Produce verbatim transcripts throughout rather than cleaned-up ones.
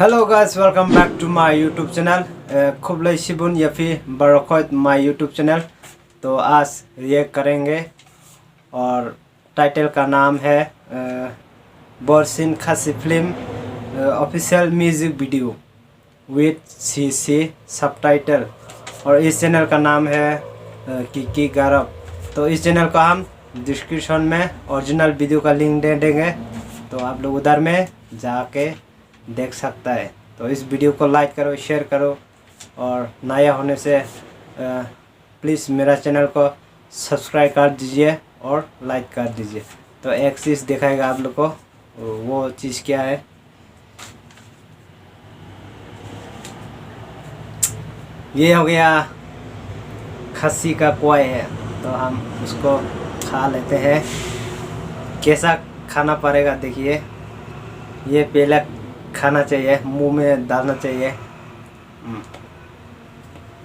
Hello guys, welcome back to my YouTube channel. Uh, Khublei Shibun Yaphi Barokhoi my YouTube channel. तो आज रिएक्ट करेंगे और टाइटल का नाम है, अ, बोरसिन Khasi film, uh, official music video with C C subtitle. और इस चैनल का नाम है, अ, किकी गारब। तो इस चैनल को हम डिस्क्रिप्शन में ओरिजिनल वीडियो का लिंक दे देंगे, तो आप लोग उधर में जाके देख सकता है। तो इस वीडियो को लाइक करो, शेयर करो और नया होने से, अ, प्लीज़ मेरा चैनल को सब्सक्राइब कर दीजिए और लाइक कर दीजिए। तो एक चीज़ दिखाएगा आप लोग को, वो चीज़ क्या है? ये हो गया खस्सी का क्वाई है, तो हम उसको खा लेते हैं। कैसा खाना पड़ेगा देखिए, ये पहले खाना चाहिए, मुंह में डालना चाहिए। हम्म।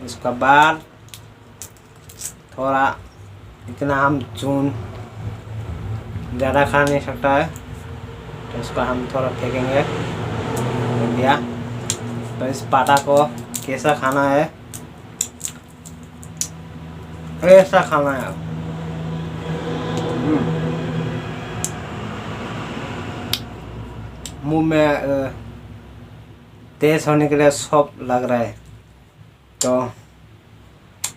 उसका बाद थोड़ा इतना हम चून ज़्यादा खा नहीं सकता है, तो इसको हम थोड़ा फेंकेंगे। फेंक दिया। तो इस पाटा को कैसा खाना है, ऐसा खाना है। हम्म। मुंह में, अ, टेस्ट होने के लिए सॉफ्ट लग रहा है। तो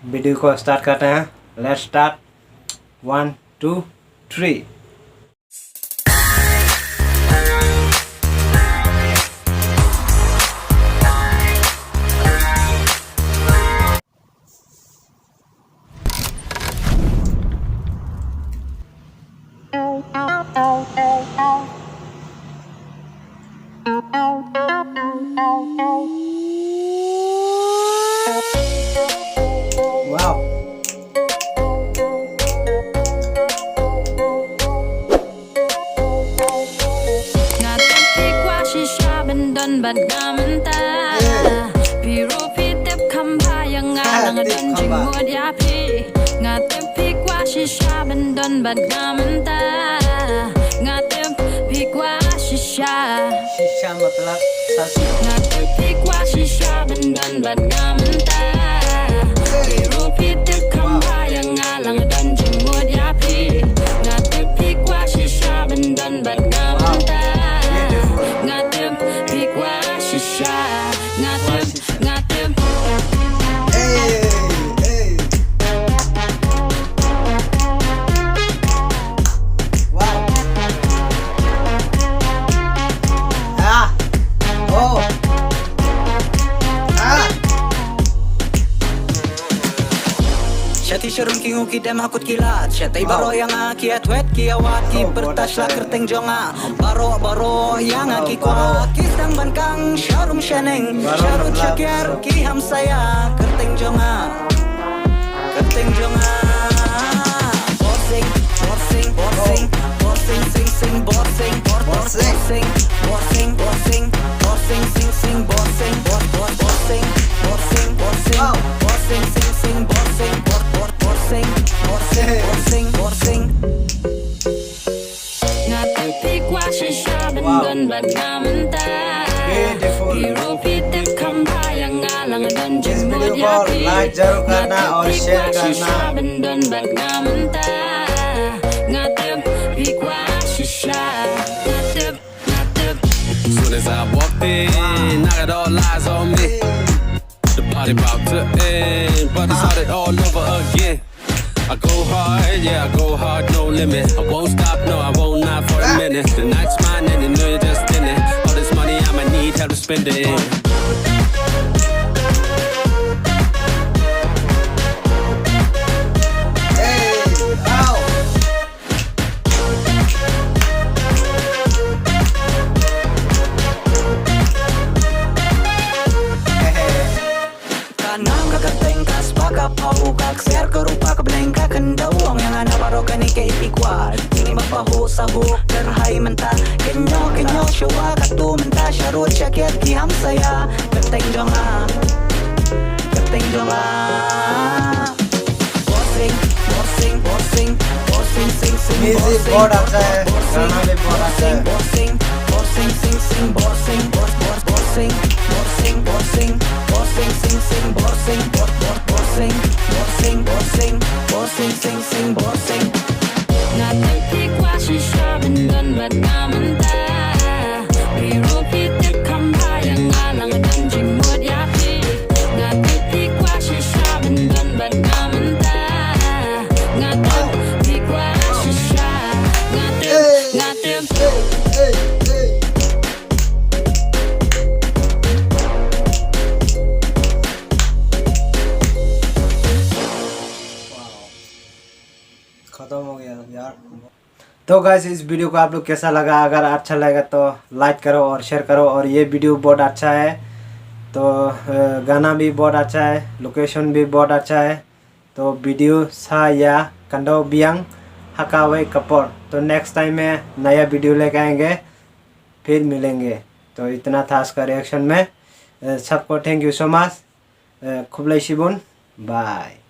वीडियो को स्टार्ट करते हैं। Let's start. One, two, three. Wow. Nga tip phi kwah shisha ban don bad nga mynta. Phi ruh phi tip kham ba ïa nga, lang don jingmut ïa phi. Nga tip phi kwah shisha ban don bad nga mynta. Nga tip phi kwah shisha. Shisha matlab sasi. Nga tip phi kwah shisha ban don bad nga mynta. Phi ruh phi tip kham ba ïa nga, lang don jingmut ïa phi. Nga tip phi kwah shisha ban don bad nga mynta. Nga tip phi kwah shisha. Nga tip, nga tip. Hey, hey. Wow. Ah. Oh. Ah. Shati sharum ki ngu ki dem hakut ki lat. Shatai baro yang a ki atwet ki awat ki pertas la kerteng jonga. Baro baro yang a ki kwa ki stang ban kang sharum shaneng. Sharu chakir ki hamsaya kerteng jonga. Kerteng jonga. Borsing, borsing, borsing, borsing, sing, sing, borsing, bor, bor, borsing, borsing, borsing, borsing, sing, sing, borsing, bor, bor, borsing, borsing, borsing, borsing, sing, sing, borsing, bor, bor, borsing, borsing, borsing, borsing. Nga tip phi kwah shisha ban don bad nga mynta. Beautiful. Phi ruh phi tip kham ba ïa nga, lang don jingmut ïa phi. Like जरूर करना और share करना। Nga tip phi kwah shisha ban don bad nga mynta. Nga tip phi kwah shisha. Nga tip, nga tip. Soon as I walked in, I got all eyes on me. The party about to end, but it's started all over again. I go hard, yeah, I go hard, no limit. I won't stop, no, I won't not for a minute. The night's mine and you know you're just in it. All this money, I'ma need help to spend it. Ka nam ka kyrteng ka spa ka pau ka kser ka rupa ka bneng ka khyndaw ong yang ana baro kani ke ipi kwar. Ini ma pahu sahu ker hai mynta. Kenyo kenyo shwa ka tu mynta sharut shakir ki hamsaya. Kyrteng jonga. Kyrteng jonga. Borsing, borsing, borsing, borsing, sing, sing, music borsing, बहुत अच्छा है, गाना भी बहुत अच्छा है। Borsing, borsing, sing, sing, borsing, bor, bor, borsing, Bossing, bossing, bossing, bossing, bossing, bossing, bossing. Nga tip tik wa shisha ben don bat nga menta. Pi ro pi tip kam ba yang alang dan jing mot ya pi. Nga tip tik wa shisha ben don bat nga menta. Nga tip tik wa shisha. Nga tip, nga tip. खत्म हो गया यार। तो गाइस, इस वीडियो को आप लोग कैसा लगा? अगर अच्छा लगा तो लाइक करो और शेयर करो। और ये वीडियो बहुत अच्छा है, तो अ, गाना भी बहुत अच्छा है, लोकेशन भी बहुत अच्छा है। तो वीडियो सा या कंडो बियांग हकावे कपड़। तो नेक्स्ट टाइम में नया वीडियो लेके आएंगे, फिर मिलेंगे। तो इतना था आज का रिएक्शन में। अ, सबको thank you so much। अ, खुबलाई सिबुन। बाय।